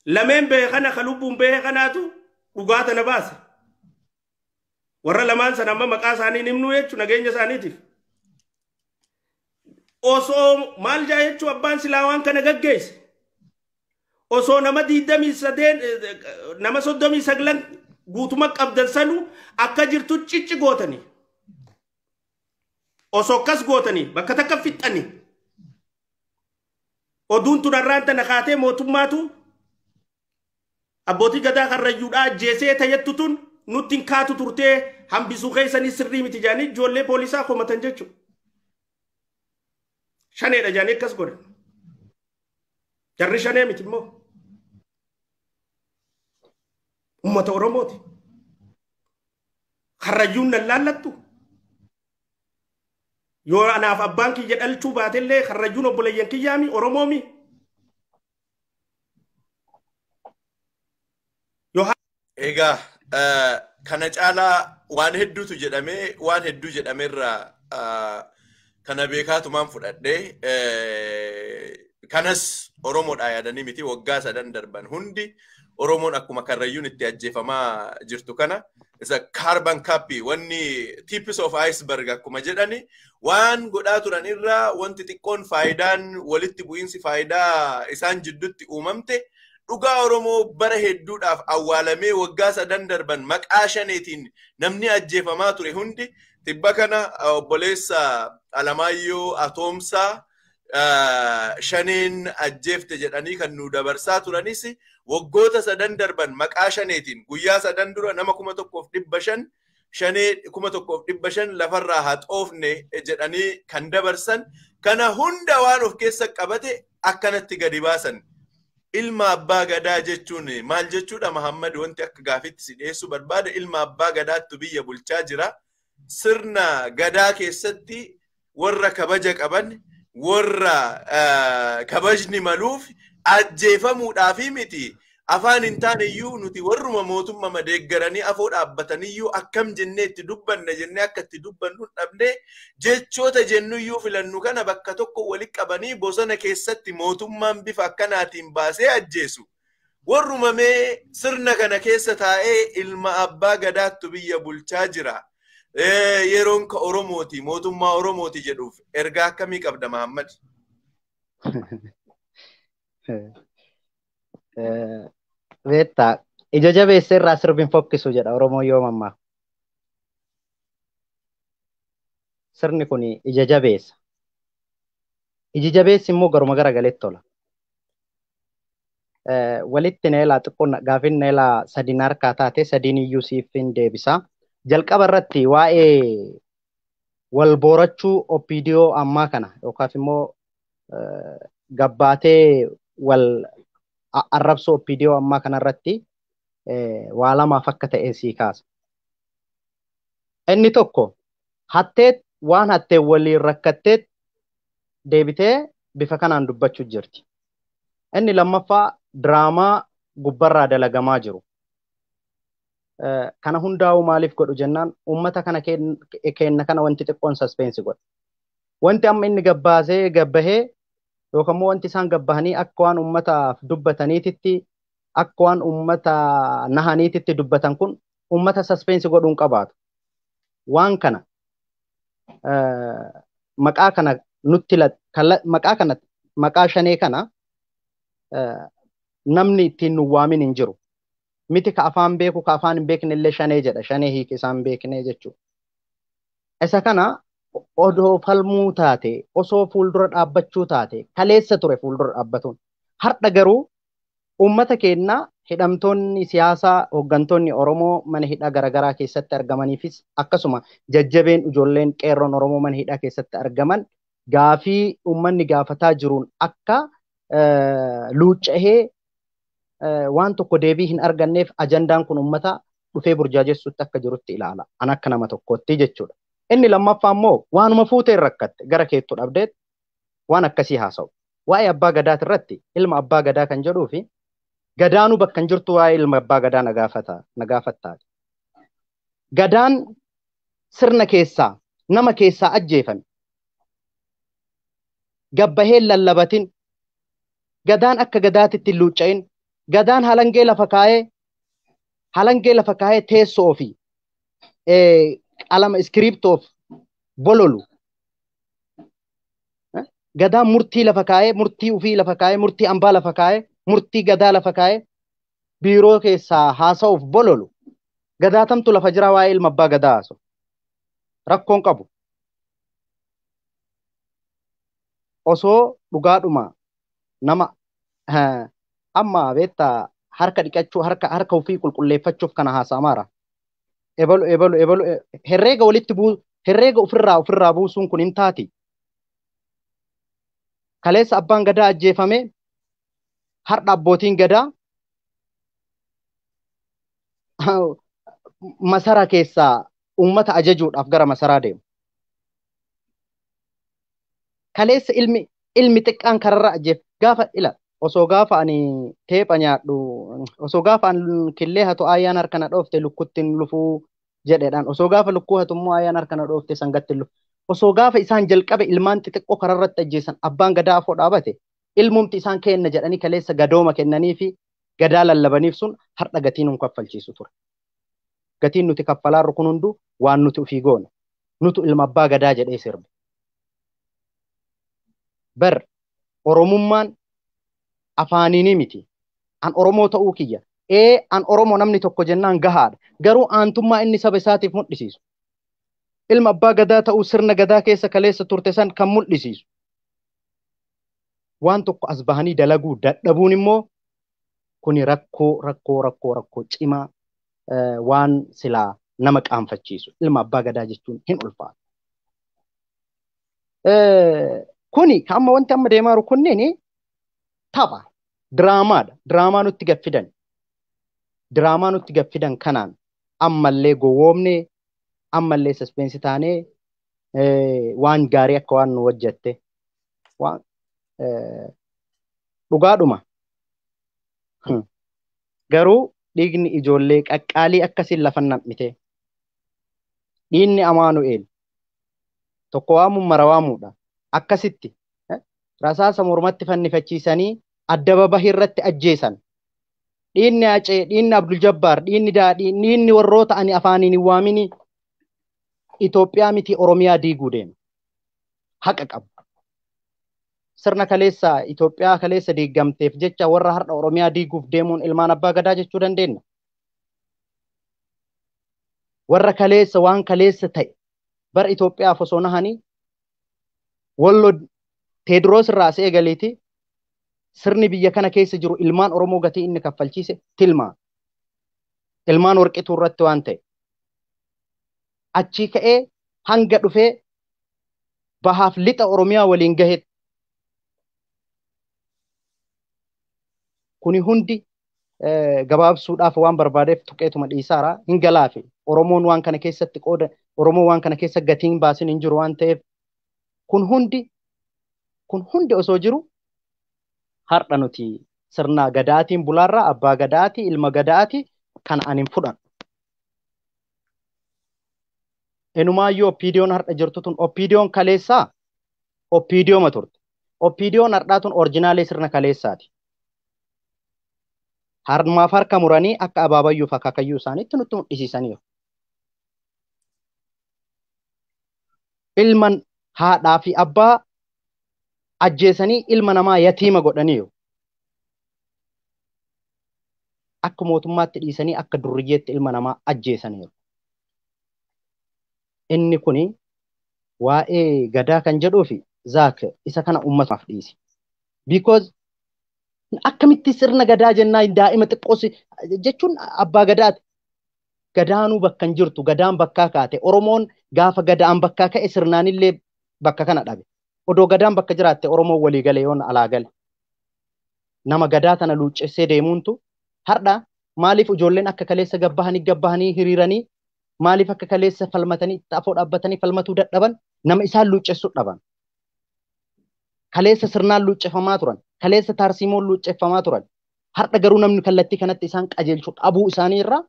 Lameen bahe kana ka lubbuun bahe kanaatu dhugaa tana baase. Warra lamaan sana amma maqaa isaanii himnu jechuun nageenya isaaniitiif. Osoo maal jaa jechuun abbaan silaa waan kana gaggeesse. Osoo nama 23 nama 39 guutuma qabdan sanuu akka jirtu cicci gootanii. Osoo akkas gootanii bakka takka fixxanii. Oduun tun har'aan tana kaatee mootummaatu abbootii gadaa karrayyuudhaa ajjeesee tayyattu tun nutti hin kaatu turtee hambisuu keessanii sirrii miti jedhanii ijoollee poolisaa komatan jechuudha. Shaneedha jedhanii akkas godhan. Jarri shanee miti immoo. Uummata Oromooti. Karrayyuun nan laallattu. Yoo anaaf abbaan kiyya dhalchuu baatellee karrayyuun obboleeyyan kiyyaami Oromoomi. Egaa kana caalaa waan hedduutu jedhamee waan hedduu jedhameerraa kana beekaatumaan fudhadhee kanas Oromoodhaa yaadanii miti waggaa sadan darban hundi Oromoon akkuma karrayyuun itti ajjeefamaa jirtu kana isa carbon copy wanni tips of iceberg akkuma jedhani waan godhaa turan irraa wanti xiqqoon faayidaan walitti bu'iinsi faayidaa isaan jidduutti uumamte dhugaa Oromoo bara hedduudhaaf awwaalamee waggaa sadan darban maqaa shaneetiin namni ajjeefamaa ture hundi tibba kana obboleessa Alamaayyoo Atoomsaa shaneen ajjeefte jedhanii kan nu dabarsaa turanis waggoota sadan darban maqaa shaneetiin guyyaa sadan dura nama 1500 shanee 1500 lafarraa haxoofne jedhanii kan dabarsan kana hunda waan of keessa qabate akkanatti gadi baasan. Ilma abbaa gadaa jechuun maal jechuudha Muhammad wanti akka gaafitti si dhiyeessuu barbaada ilma abbaa gadaattu biyya bulchaa jira. Sirna gadaa keessatti warra kabaja qaban warra kabajni maluuf ajjeefamuudhaafi miti. Afaan hin taane iyyuu nuti warruma mootummaa madeeggaranii afoo dhaabbataniyyuu akkam jennee itti dubbanna jennee akka itti dubbannu dhabnee jechoota jennuyyuu filannu kana bakka tokko walitti qabanii bosona keessatti mootummaan bifa akkanaatiin baasee ajjeesu. Warruma mee sirna kana keessa taa'ee ilma abbaa gadaattu biyya bulchaa jira. Yeroon ka Oromooti mootummaa Oromooti jedhuuf ergaa akkamii qabda Muhammad? Beektaa ija jabeessa irraa sirbiin fokkisu jedha Oromoon yoo mammaa. Sirni kun ija jabeessa. Iji jabeessi immoo garuma garagaletti tola. Walitti neelaa xiqqoon gaafin neelaa sadiin harkaa taate sadiin iyyuu siif hin deebisa. Jalqaba irratti waa'ee wal boorachuu OPDO ammaa kana yookaas immoo gabbaatee wal arrabsoo OPDO ammaa kanarratti waa lamaaf akka ta'e sii kaasa. Inni tokko hatteet waan hattee waliin rakkatteet deebitee bifa kanaan dubbachuu jirti. Inni lammaffaa diraamaa gubbarraa dalagamaa jiru. Kana hundaa'uu maaliif godhu jennaan uummata kana kenna kana wanti xiqqoon saspeensi godha. Wanti amma inni gabbaasee gabbahee yookaan immoo wanti isaan gabbahanii akka waan uummataaf dubbataniititti akka waan uummata nahaniititti dubbatan kun Uummata saspeensi godhuun qabaatu. Waan kana maqaa kana nutti maqaa kana maqaa shanee kana namni ittiin nu waamin hin jiru. Miti ka afaan beeku ka afaan hin beekne illee shanee jedha. Shanee hiika isaan beekne jechuudha. Isa kana odoo falmuu taate, osoo fuuldura dhaabbachuu taate, kaleessa ture fuuldura dhaabbatuun. Har'a garuu uummata keenya hidhamtoonni siyaasaa hooggantoonni Oromoo mana hidhaa garaagaraa keessatti argamaniifis akkasuma jajjabeen ijoolleen qeerroon Oromoo mana hidhaa keessatti argaman gaafii uummanni gaafataa jiruun akka luuccahee waan tokko deebii hin arganneef ajandaan kun uummata dhufee burjaajessuutti akka jirutti ilaala. An akka nama tokkootti jechuudha. Inni lammaffaa immoo waanuma fuuteen rakkatte gara keettu dhabdeet waan akkasii haasa'u. Waa'ee abbaa gadaati irratti ilma abbaa gadaa kan jedhuu fi gadaanuu bakka hin jirtu waa'ee ilma abbaa gadaa na gaafattaati. Gadaan sirna keessaa nama keessaa ajjeefame. Gabbaheen lallabatin gadaan akka gadaatitti hin luucca'in gadaan halangee lafa kaayee teessoo ofii qalama iskiriiptoof bololu. Gadaan murtii lafa kaayee murtii ofii lafa kaayee murtii ambaa lafa kaayee murtii gadaa lafa kaayee biiroo keessaa haasa'uuf bololu. Gadaatamtu lafa jira waa'ee ilma abbaa gadaa haasa'u. Rakkoon qabu. Osoo dhugaadhuma nama amma beektaa harka dhiqachuu harka ofii qulqulleeffachuuf kana haasa'amaara. Ebalu ebalu ebalu herreega walitti herreega ofirraa buusuun kun hin taati. Kaleessa abbaan gadaa ajjeefame har'a abbootiin gadaa masaraa keessaa uummata ajajuudhaaf gara masaraa deemu. Kaleessa ilmi xiqqaan kararra ajjeef gaafa ila osoo gaafa ani teepha nyaadhu osoo gaafa ani killee hatu ayyaan harka na dhoofte lukkuttiin lufuu jedheedhaan osoo gaafa lukkuu hatu immoo ayyaan harka na dhoofte sangattiin lufu osoo gaafa isaan jalqabe ilmaan xixiqqoo kararratti ajjeesan abbaan gadaa afoo dhaabate ilmumti isaan kenna jedhanii kaleessa gadooma kennanii fi gadaa lallabaniif sun har'a gatiin nun kaffalchiisu ture. Gatiin nuti kaffalaarru kun hunduu waan nuti ofii goone nutu ilma abbaa gadaa jedhee sirbe. Bar Oromummaan afaaniini miti. An Oromoo ta'uu kiyya. An Oromoo namni tokko jennaan gahaadha. Garuu aantummaa inni saba isaatiif mul'isiisu. Ilma abbaa gadaa ta'uu sirna gadaa keessa kaleessa turte san kan mul'isiisu. Waan tokko as bahanii dalaguu dadhabuun immoo kuni rakkoo rakkoo rakkoo rakkoo cimaa waan silaa nama qaanfachiisu. Ilma abbaa gadaa jechuun hin ulfaatu. Kuni amma wanti amma deemaa jiru kunneen tapha diraamaadha. Diraamaa nutti gaffidan. Diraamaa nutti gaffidan kanaan ammallee gowwoomne ammallee saspeensi taanee waan gaarii akka waan nu hojjette waan dhugaadhuma. Garuu dhiigni ijoollee qaqqaalii akkasiin lafa nam'ite. Dhiigni Amaanu'eel tokko waamuun mara waamuudha. Akkasitti rasaasa mormatti fannifachiisanii adda irratti ajjeesan. Dhiigni Acee, dhiigni Abdul Jabbaar, dhiigni Daadhii, dhiigni warroota ani afaaniin hin waamini Itoophiyaa miti Oromiyaa diiguu deema. Haqa qabu. Sirna kaleessa Itoophiyaa kaleessa diigamteef jecha warra har'a Oromiyaa diiguuf deemuun ilmaan abbaa gadaa jechuu dandeenya. Warra kaleessa waan kaleessa ta'e bara Itoophiyaaf osoo nahanii Wallo Teediroos irraa as eegaleeti sirni biyya kana keessa jiru ilmaan Oromoo gatii inni kaffalchiise tilmaa. Ilmaan warqituu irratti waan ta'e. Achii ka'ee hanga dhufee bahaaf lixa Oromiyaa waliin gahe. Kuni hundi gabaabsuudhaaf waan barbaadeef tuqeetuma dhiisaara hin galaafe. Oromoon waan kana keessatti qooda Oromoon waan kana keessa gatiin baasin hin jiru waan ta'eef kun hundi osoo jiru har'a nuti sirna gadaatiin bulaarraa abbaa gadaati ilma gadaati kan ani hin fudhannu. Enumaayyuu oppiidiyoon har'a jirtu tun oppiidiyoon kaleessaa oppiidiyooma turte. Oppiidiyoon har'aa tun orijinaalee sirna kaleessaati. Harmaaf harka muranii akka abaabayyuu fi akaakayyuu isaaniitti nutti mul'isiisaniiru. Ilman haadhaa fi abbaa ajjeesanii ilma namaa yatiima godhaniiru. Akka mootummaatti dhiisanii akka durriyyeetti ilma namaa ajjeesaniiru. Inni kuni waa'ee gadaa kan jedhuu fi zaak isa kana uummataaf dhiisi. Because akkamitti sirna gadaa jennaa daa'ima xiqqoos jechuun abbaa gadaati. Gadaanuu bakka hin jirtu, gadaan bakkaa kaate. Oromoon gaafa gadaan bakkaa ka'e sirnaanillee bakka kana dhabe. Odoo gadaan bakka jiraatte Oromoon walii gale yoon alaa gale. Nama gadaa tana luuccessee deemuuntu har'a maaliif ijoolleen akka kaleessa gabbahanii hiriiranii maaliif akka kaleessa falmatanii afoo dhaabbatanii falmatuu dadhaban nama isaan luuccessuu dhaban. Kaleessa sirnaan luuccefamaa turan. Kaleessa taarsiimoon luucceffamaa turan. Har'a garuu namni kallattii kanatti isaan qajeelchu dhabuu isaanii irraa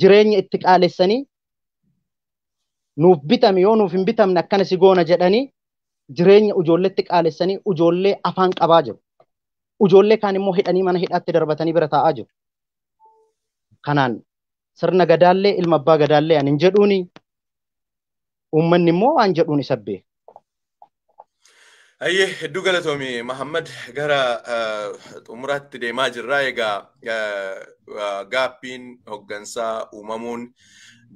jireenya itti qaalessanii nuuf bitame yoo nuuf hin bitamne akkana si goona jedhanii jireenya ijoolleetti qaalessanii ijoollee afaan qabaa jiru. Ijoollee kaan immoo hidhanii mana hidhaatti darbatanii bira taa'aa jiru. Kanaan sirna gadaallee ilma abbaa gadaallee ani hin jedhuuni uummanni immoo waan jedhuun isa beeka. Ayyee hedduu galatoomi Mahammad gara xumuraatti deemaa jirra. Egaa gaaffiin hoggansaa uumamuun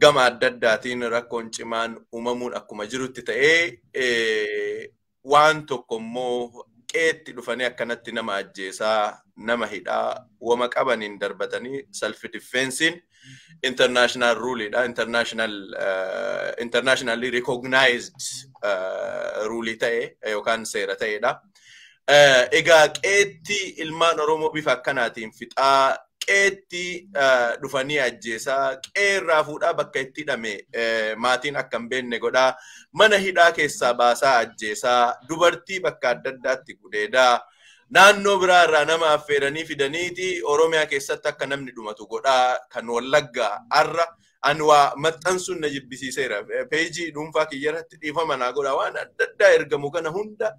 gama adda addaatiin rakkoon cimaan uumamuun akkuma jirutti ta'ee waan tokko immoo qeetti dhufanii akkanatti nama ajjeesaa nama hidhaa wama qabaniin darbatanii self defensiin international ruleidha. Internationally recognized rule ta'e yookaan seera ta'edha. Egaa qeetti ilmaan Oromoo bifa akkanaatiin fixaa qeetti dhufanii ajjeesaa qeerraa fuudhaa bakka itti hidhame maatiin akka hin beekne godhaa mana hidhaa keessaa baasaa ajjeesaa dubartii bakka adda addaatti gudeedaa naannoo biraa irraa nama affeeranii fidaniiti Oromiyaa keessatti akka namni dhumatu godhaa kan Wallaggaa har'a ani waa maxxansuun na jibbisiiseera. Peejii dhuunfaa kiyya irratti dhiifama naa godhaa waan adda addaa ergamu kana hunda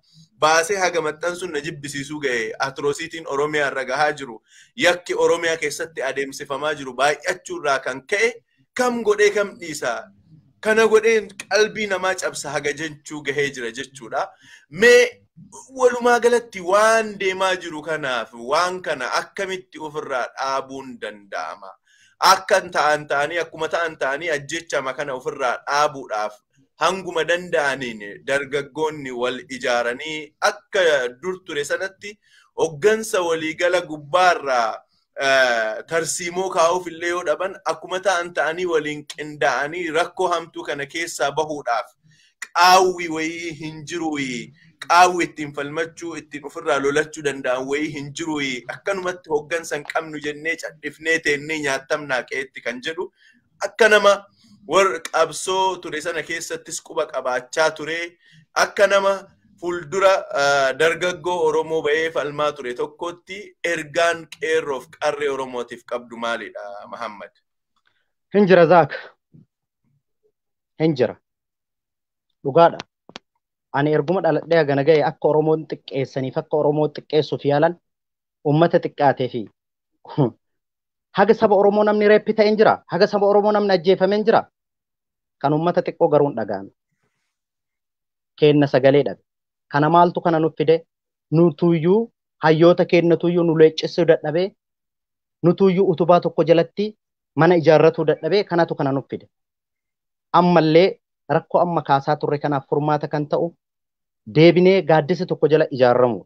baasee haga maxxansuun na jibbisiisuu ga'e atroosiitiin Oromiyaa irra gahaa jiru yakki Oromiyaa keessatti adeemsifamaa jiru baay'achuu irraa kan ka'e kam godhee kam dhiisa kana godheen qalbii namaa cabsa haga jechuu gahee jira jechuudha. Mee walumaa galatti waan deemaa jiru kanaaf waan kana akkamitti ofirraa dhaabuun danda'ama? Akka ta'an ta'anii akkuma ta'an ta'anii ajjechama kana ofirraa dhaabuudhaaf hanguma danda'aniin dargaggoonni wal ijaaranii akka dur ture sanatti hoggansa waliigala gubbaarraa tarsiimoo kaa'uuf illee yoo dhaban akkuma ta'an ta'anii waliin qindaa'anii rakkoo hamtuu kana keessaa bahuudhaaf qaawwi wayii hin jiru. Qaawwi ittiin falmachuu ittiin ofirraa lolachuu danda'an wayii hin jiru. Akkanumatti hoggansa hin qabnu jennee cadhifnee teennee nyaatamnaa qe'eetti kan jedhu akka nama warra qabsoo ture sana keessattis quba qabaachaa ture akka nama fuuldura dargaggoo Oromoo ba'ee falmaa ture tokkotti ergaan qeerroof qarree Oromootiif qabdu maalidha Mahammad? Hin jira Zaak. Hin jira. Dhugaadha. Ani erguma dhaladhee hagana ga'e akka Oromoon xiqqeessaniif akka Oromoo xiqqeessuuf yaalan uummata xiqqaatee fi haga saba Oromoo namni reeppi ta'e hin jira. Haga saba Oromoo namni ajjeefame hin jira. Kan uummata xiqqoo garuu hin dhaga'ame. Kenna sagalee dhabe. Kana maaltu kana nuuf fide? Nutuyyuu hayyoota kennatuyyuu nu leeccissuu dadhabee nutuyyuu utubaa tokko jalatti mana ijaarratuu dadhabee kanatu kana nuuf fide. Ammallee rakkoo amma kaasaa turre kanaaf furmaata kan ta'u deebinee gaaddisa tokko jala ijaarramu.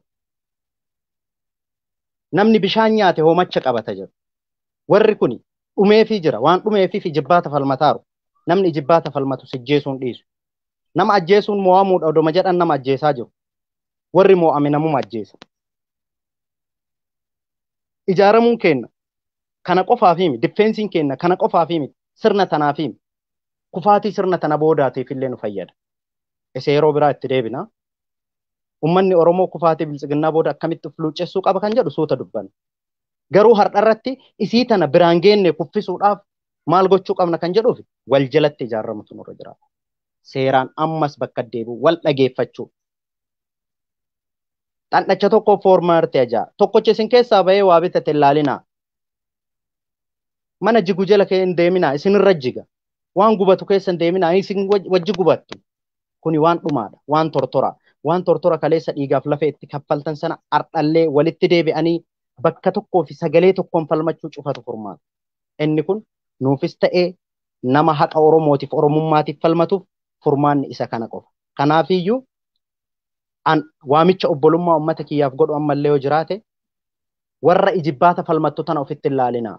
Namni bishaan nyaate hoomacha qabata jedhu. Warri kuni dhumeefii jira. Waan dhumeefiif ijibbaata falmataaru. Namni ijibbaata falmatu sijjeesuun dhiisu. Nama ajjeesuun mo'amuudha odoma jedhan nama ajjeesaa jiru. Warri mo'ame namuma ajjeesa. Ijaaramuun kenna. Kana qofaaf himi. Diffeensiin kenna. Kana qofaaf himi. Sirna tanaaf himi. Kufaatii sirna tana boodaatiif illee nu fayyada. Isa yeroo biraa itti deebina. Uummanni Oromoo kufaatii biltsiginnaa booda akkamitti of luuccessuu qaba kan jedhu suuta dubbanna. Garuu har'a irratti isii tana biraan geenne kuffisuudhaaf maal gochuu qabna kan jedhuuf wal jalatti ijaaramutu nurra jiraata. Seeraan ammas bakka deebi'u wal dhageeffachuu. Xandhacha tokko foormaarti ajaa. Tokkocha isin keessaa bahee waa bitate ilaalinaa. Mana jigu jala kee hin deeminaa isinirra jiga. Waan gubatu keessa hin deeminaa isin wajji gubattu. Kuni waan dhumaadha. Waan tortora. Waan tortora kaleessa dhiigaaf lafee itti kaffaltan sana ardhallee walitti deebi'anii bakka tokkoo fi sagalee tokkoon falmachuu cufatu furmaata. Inni kun nuufis ta'ee nama haqa Oromootiif Oromummaatiif falmatuuf furmaanni isa kana qofa. Kanaafiyyuu an waamicha obbolummaa uummata kiyyaaf godhu ammallee yoo jiraate warra ijibbaata falmattu tana ofitti ilaalinaa.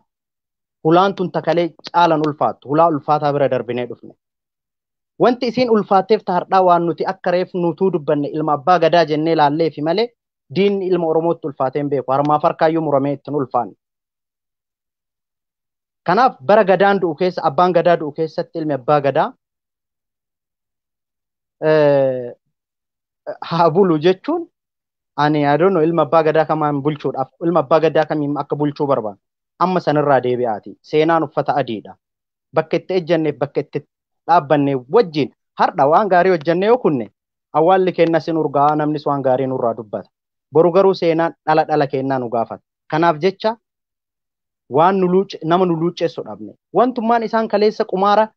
Hulaan tun takalee caalan ulfaattu. Hulaa ulfaataa bira darbinee dhufne. Wanti isiin ulfaatteef ta har'aa waan nuti akka reef nutuu dubbanne ilma abbaa gadaa jennee laalleefi malee diinni ilma Oromootti ulfaatee hin beeku. Harmaaf harkaayyuu muramee ittiin ulfaanne. Kanaaf bara gadaan du'u keessa abbaan gadaa du'u keessatti ilmi abbaa gadaa haa bulu jechuun ani I don't know ilma abbaa gadaa kamaan bulchuudhaaf ilma abbaa gadaa kamiin akka bulchuu barbaadu. Amma sanirraa deebi'aati. Seenaan uffata adiidha. Bakka itti ejjanneef bakka itti dhaabbanne wajjin har'a waan gaarii hojjannee yoo kunne awwaalli kenna sin urgaa namnis waan gaarii nurraa dubbata. Boru garuu seenaan dhala dhala kennaa nu gaafata. Kanaaf jecha waan nu nama nu luucceessu dhabne. Wantummaan isaan kaleessa qumaara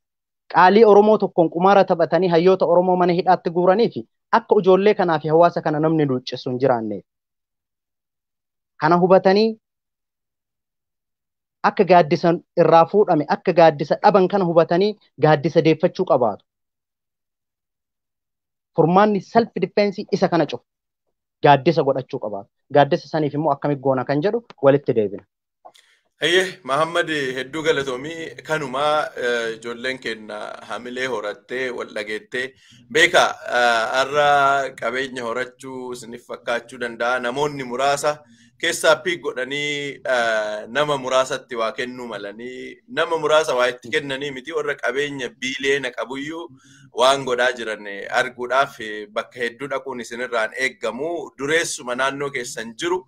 qaalii Oromoo tokkoon qumaara taphatanii hayyoota Oromoo mana hidhaatti guuranii fi akka ijoollee kanaa fi hawaasa kana namni luucceessu hin jiraanneef. Kana hubatanii akka gaaddisa irraa fuudhame akka gaaddisa dhaban kana hubatanii gaaddisa deeffachuu qabaatu. Furmaanni self defense isa kana cufa. Gaaddisa godhachuu qabaatu. Gaaddisa saniif immoo akkamitti goona kan jedhu walitti deebina. Hayyee Mahammad, hedduu galatoomii. Kanumaa ijoolleen keenya hamilee horattee wal dhageettee beeka har'a qabeenya horachuu isiniif fakkaachuu danda'a. Namoonni muraasa keessaa piik godhanii nama muraasatti waa kennuu malanii nama muraasa waa itti kennanii miti, warra qabeenya biiliyoona qabuyyuu waan godhaa jiran arguudhaaf bakka hedduu dhaquun isinirraan eeggamu. Dureessuma naannoo keessan jiru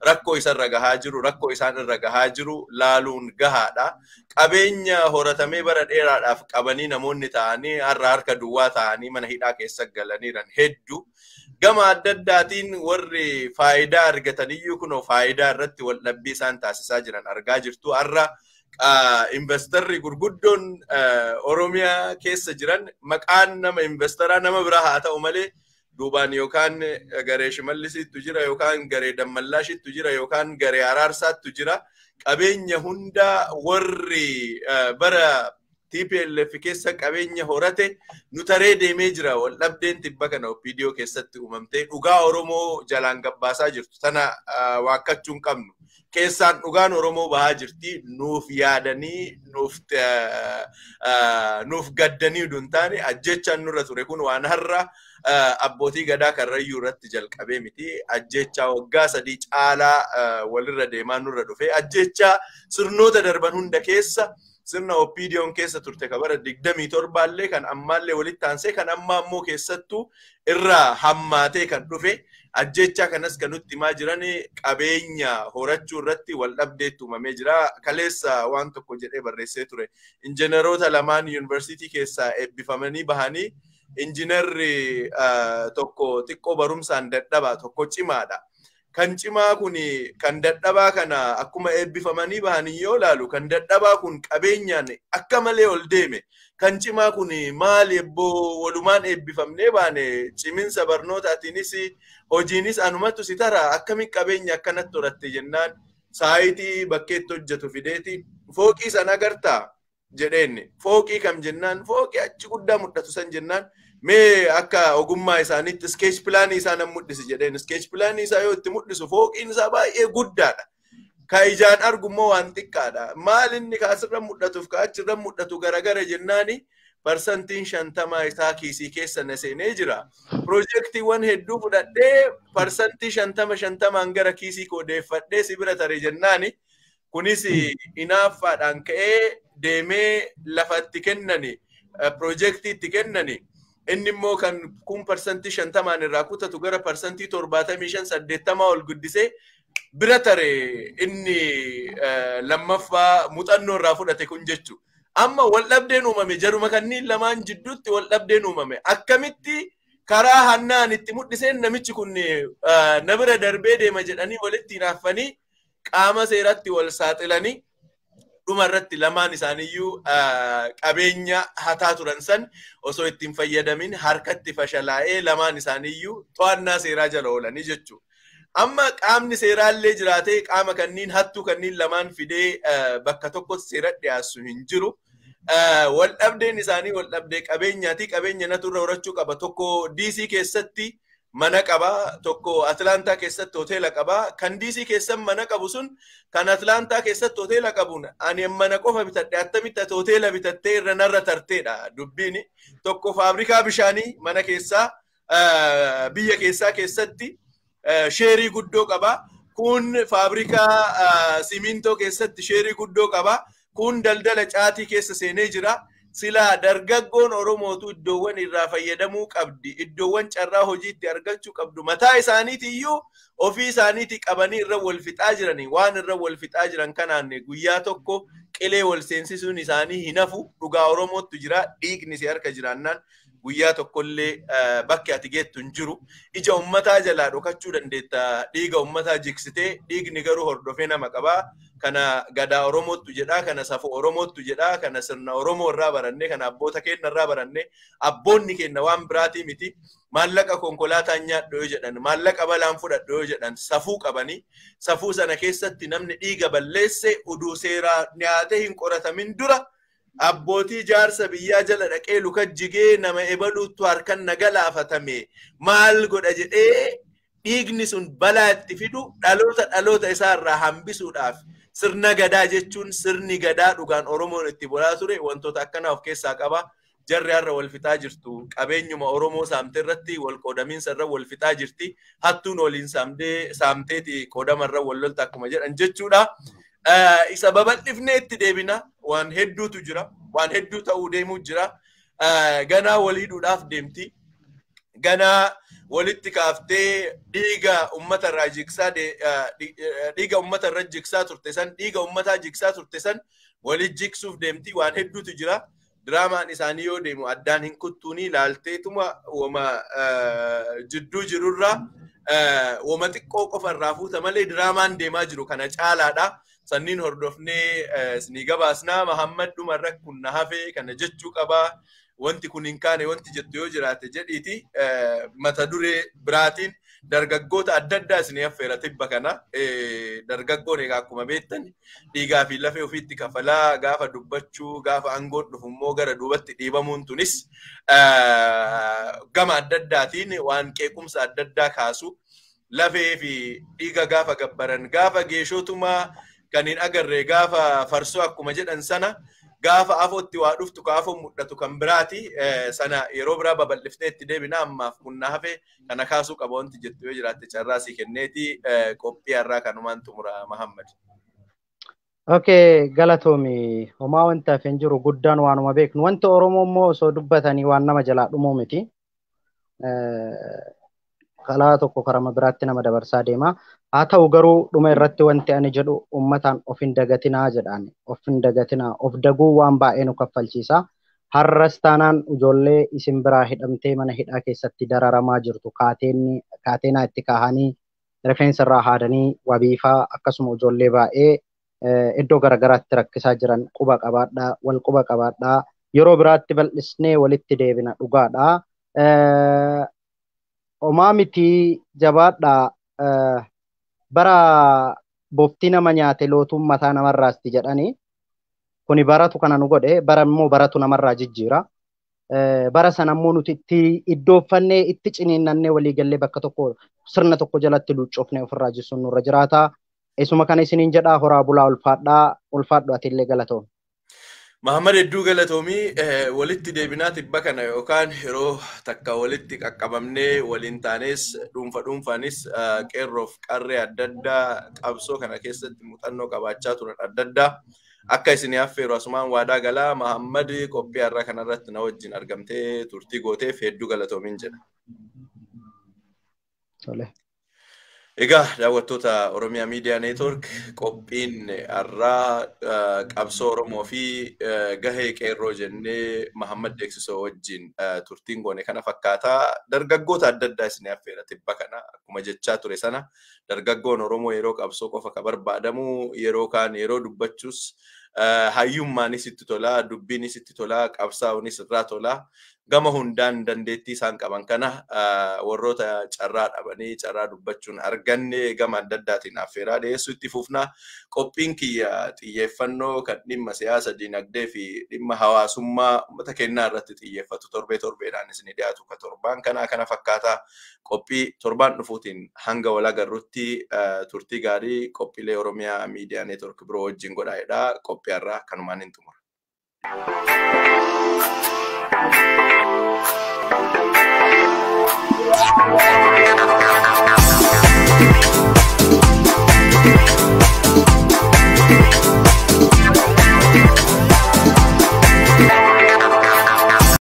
rakkoo isarra gahaa jiru, rakkoo isaan irra gahaa jiru laaluun gahaadha. Qabeenya horatamee bara dheeraadhaaf qabanii namoonni ta'anii har'a harka duwwaa ta'anii mana hidhaa keessa galaniiran hedduu. Gama adda addaatiin warri faayidaa argataniyyuu kunoo faayidaa irratti wal dhabbii isaan taasisaa jiran argaa jirtu. Har'a investarri gurguddoon Oromiyaa keessa jiran maqaan nama investaraa nama biraa haa ta'u malee duubaan yookaan garee Shimallisiittu jira, yookaan garee Dammallaashittu jira, yookaan garee Araarsaattu jira. Qabeenya hunda warri bara TPLF keessa qabeenya horate nu taree deemee jira. Wal dhabdeen tibba kana OPDO keessatti uumamtee dhugaa Oromoo jalaan gabbaasaa jirtu. Tana waakkachuu hin qabnu. Keessaan dhugaan Oromoo bahaa jirti. Nuuf yaadanii nuuf gaddanii utuu hin taane ajjechaan nurra ture kun waan har'a abbootii gadaa Karrayyuu irratti jalqabee miti. Ajjechaa waggaa 3 caalaa walirra deemaa nurra dhufe. Ajjechaa sirnoota darban hunda keessa, sirna OPDO'n keessa turte ka bara 27llee, kan ammaallee walitti aansee, kan ammaa ammoo keessattuu irraa hammaatee kan dhufe ajjechaa kanas kan nutti himaa jiran qabeenya horachuu irratti wal dhabdeetti uumamee jira. Kaleessa waan tokko jedhee barreessee ture. Injiinaroota lamaan yuunivarsiitii keessaa eebbifamanii bahanii injiinarri tokko xiqqoo barumsaan dadhabaa, tokko cimaadha. Kan cimaa kun kan dadhabaa kana akkuma eebbifamanii bahanii yoo laalu kan dadhabaa kun qabeenyaan akka malee ol deeme. Kan cimaa kun maali ebboo, walumaan eebbifamnee baane, ciminsa barnootaatiinis hojiinis anumatu si tara, akkamiin qabeenya akkanatti horatte jennaan, saayitii bakkeetti hojjetu fideeti "Fooqii sana agartaa?" jedheen. "Fooqii kam?" jennaan, "Fooqii achi guddaa mul'atu san" jennaan, "Mee akka ogummaa isaaniitti sketch planii isaa nan mul'isi" jedheen. Sketch planii isaa yoo itti mul'isu fooqiin isaa baay'ee guddaadha. Ka ijaan argu immoo waan xiqqaadha. "Maal inni ka asirra mul'atuuf ka achirra mul'atu garagara?" jennaani, "50% isaa kiisii keessa na seenee jira. Piroojeektiiwwan hedduu fudhadhee 50% 50n gara kiisii koo deeffadhee si bira tare" jennaani. Kunis inaaffaadhaan ka'ee deemee lafatti kennani, piroojeektii itti kennani. Inni immoo kan kun 50%n irraa kutatu gara 75%, 80 ol guddisee bira tare inni lammaffaa muuxannoo irraa fudhate kun jechuudha. Amma wal dhabdeen uumame jaruma kanneen lamaan jidduutti wal dhabdeen uumame. Akkamitti Karaa hannaan itti mul'iseen namichi kun na bira darbee deema jedhanii walitti hinaaffanii qaama seeratti wal saaxilanii dhuma irratti lamaan isaaniiyyuu qabeenya hataa turan san osoo ittiin fayyadamin harkatti fashalaa'ee lamaan isaaniiyyuu to'annaa seeraa jala oolanii jechuudha. Amma qaamni seeraallee jiraatee qaama kanniin hattuu kanniin lamaan fidee bakka tokkotti seera dhiyaassu hin jiru. Wal dhabdeen isaanii wal dhabdee qabeenyaati. Qabeenya natu irra horachuu qaba. Tokko DC keessatti mana qaba. Tokko Atlaantaa keessatti hoteela qaba. Kan DC keessatti mana qabu sun kan Atlaantaa keessatti hoteela qabuun ani mana qofa bitadhe attamitti ati hoteela bitattee irra narra tarteedha dubbiin. Tokko faabrikaa bishaanii mana keessaa biyya keessaa keessatti sheerii guddoo qaba. Kun faabrikaa simintoo keessatti sheerii guddoo qaba. Kun daldala caatii keessa seenee jira. Silaa dargaggoon Oromootu iddoowwan irraa fayyadamuu qabdi. Iddoowwan carraa hojii itti argachuu qabdu. Mataa isaaniitiyyuu ofii isaaniitii qabanii irra wal fixaa jiranii. Waan irra wal fixaa jiran kanaan guyyaa tokko qilee wal seensisuun isaanii hin hafu. Dhugaa Oromootu jira. Dhiigni si harka jiraannaan guyyaa tokkollee bakki ati geettu hin jiru. Ija uummataa jalaa dhokachuu dandeetta. Dhiiga uummataa jigsitee dhiigni garuu hordofee nama qabaa. Kana gadaa Oromootu jedhaa, kana safuu Oromootu jedhaa, kana sirna Oromoo irraa baranne, kana abboota keenya irraa baranne, abboonni keenya waan biraatii miti. Maallaqa konkolaataan nyaadhu yoo jedhan, maallaqa balaan fudhadhu yoo jedhan safuu qabanii, safuu sana keessatti namni dhiiga balleesse uduu seeraa nyaatee hin qoratamin dura abbootii jaarsa biyyaa jala dhaqee luka jigee nama ebaluuttu harkan na galaafatame maal godha jedhee dhiigni sun balaa itti fidu dhaloota dhaloota isaarraa hambisuudhaaf sirna gadaa jechuun sirni gadaa dhugaan Oromoon itti bulaa ture wantoota akkanaa of keessaa qaba. Jarri har'a wal fixaa jirtu. Qabeenyuma Oromoo saamtee irratti wal qoodamiinsa irra wal fixaa jirti. Hattuun waliin saamteeti qoodama irra wal lolta akkuma jedhan jechuudha. Isa babal'ifnee itti deebina. Waan hedduutu jira. Waan hedduu ta'uu deemuu jira. Ganaa wal hidhuudhaaf deemti. Ganaa walitti kaaftee dhiiga uummata irraa jigsaa dhiiga uummata irra jigsaa turte san dhiiga uummataa jigsaa turte san walitti jigsuuf deemti. Waan hedduutu jira. Diraamaan isaanii yoo deemu addaan hin kuttuuni laalteetuma wama jidduu jirurraa wama xiqqoo qofa irraa fuuta malee diraamaan deemaa jiru kana caalaadha. Sanniin hordofnee isinii gabaasnaa. Mahammad dhumarra kun na hafee kana jechuu qabaa. Wanti kun hin kaane wanti jettu yoo jiraate jedhiiti mata duree biraatiin dargaggoota adda addaa isinii affeera tibba kana. Dargaggoon egaa akkuma beektan dhiigaa fi lafee ofiitti kafalaa gaafa dubbachuu gaafa aangoon dhufu immoo gara duubatti dhiibamuun tunis gama adda addaatiin waan qeequmsa adda addaa kaasu lafee fi dhiiga gaafa gabbaran gaafa geeshootumaa kan hin agarre gaafa farsoo akkuma jedhan sana gaafa afootti waa dhuftu ka afoon mul'atu kan biraati sana yeroo biraa babal'iftee itti deebina ammaaf kun na hafe kana kaasuu qaba wanti jettu yoo jiraatte carraa sii kenneeti qophii har'aa kanumaan xumura Mahammad. Okay, galatoomi. Homaa wanti hafe hin jiru guddaan waanuma beeknu. Wanti Oromoo immoo osoo dubbatanii waan nama jalaa dhumuu miti. Kalaa tokko karama biraatti nama dabarsaa deema. Haa ta'u garuu dhuma irratti wanti ani jedhu uummataan of hin dagatinaa jedhaan. Of hin dagatinaa. Of daguu waan baay'ee nu kaffalchiisa. Har'as taanaan ijoollee isin biraa hidhamtee mana hidhaa keessatti dararamaa jirtu kaateenaa itti kaahanii rifeensa irraa haadanii wabiifaa akkasuma ijoollee baay'ee iddoo garaagaraatti rakkisaa jiran quba qabaadhaa wal quba qabaadhaa yeroo biraatti bal'isnee walitti deebina dhugaadhaa. Homaa miti jabaadhaa bara bofti nama nyaate lootuun mataa namarraasti jedhanii kuni baratu kana nu godhe bara immoo baratu namarraa jijjiira. Bara sana immoo nuti itti iddooffannee itti ciniinnannee walii gallee bakka tokko sirna tokko jalatti luuccoofnee ofirraa jisuun nurra jiraata. Isuma kana isiniin jedhaa horaa bulaa ulfaadhaa ulfaadhu atillee galatoomi. Mahammad hedduu galatoomii walitti deebinaa tibba kana yookaan yeroo takka walitti qaqqabamnee waliin taanes dhuunfa dhuunfaanis qeerroof qarree adda addaa qabsoo kana keessatti muuxannoo qabaachaa turan adda addaa akka isinii affeeru asumaan waadaa galaa. Mahammad qophii har'aa kanarratti na wajjin argamtee turtii gooteef hedduu galatoomiin jedha. Tole. Egaa daawwattoota Oromiyaa Miidiyaa Neetwork, qophiin har'aa qabsoo Oromoo fi gahee qeerroo jennee Mahammad Deeksisoo wajjin turtiin goone kana fakkaataa. Dargaggoota adda addaa isin affeera tibba kana. Akkuma jechaa ture sana, dargaggoon Oromoo yeroo qabsoo qofa ka barbaadamu, yeroo kaan yeroo dubbachuus hayyummaanis itti tolaa, dubbiinis itti tolaa, qabsaa'uunis irraa tolaa. Gama hundaan dandeettii isaan qaban kana warroota carraa dhabanii carraa dubbachuun arganne gama adda addaatiin affeeraa dhiyeessuu itti fufna. Qophiin kiyya xiyyeeffannoo kan dhimma siyaasa, dinagdee fi dhimma hawaasummaa uummata kennaa irratti xiyyeeffatu torbee torbeedhaan isin dhiyaatu ka torbaan kanaa kana fakkaataa. Qophii torbaan dhufuutiin hanga wal agarrutti turtii gaarii qophiilee Oromiyaa Miidiyaa Neetwork biroo wajjin godhaa'edha. Qophii har'aa kanumaan hin xumura.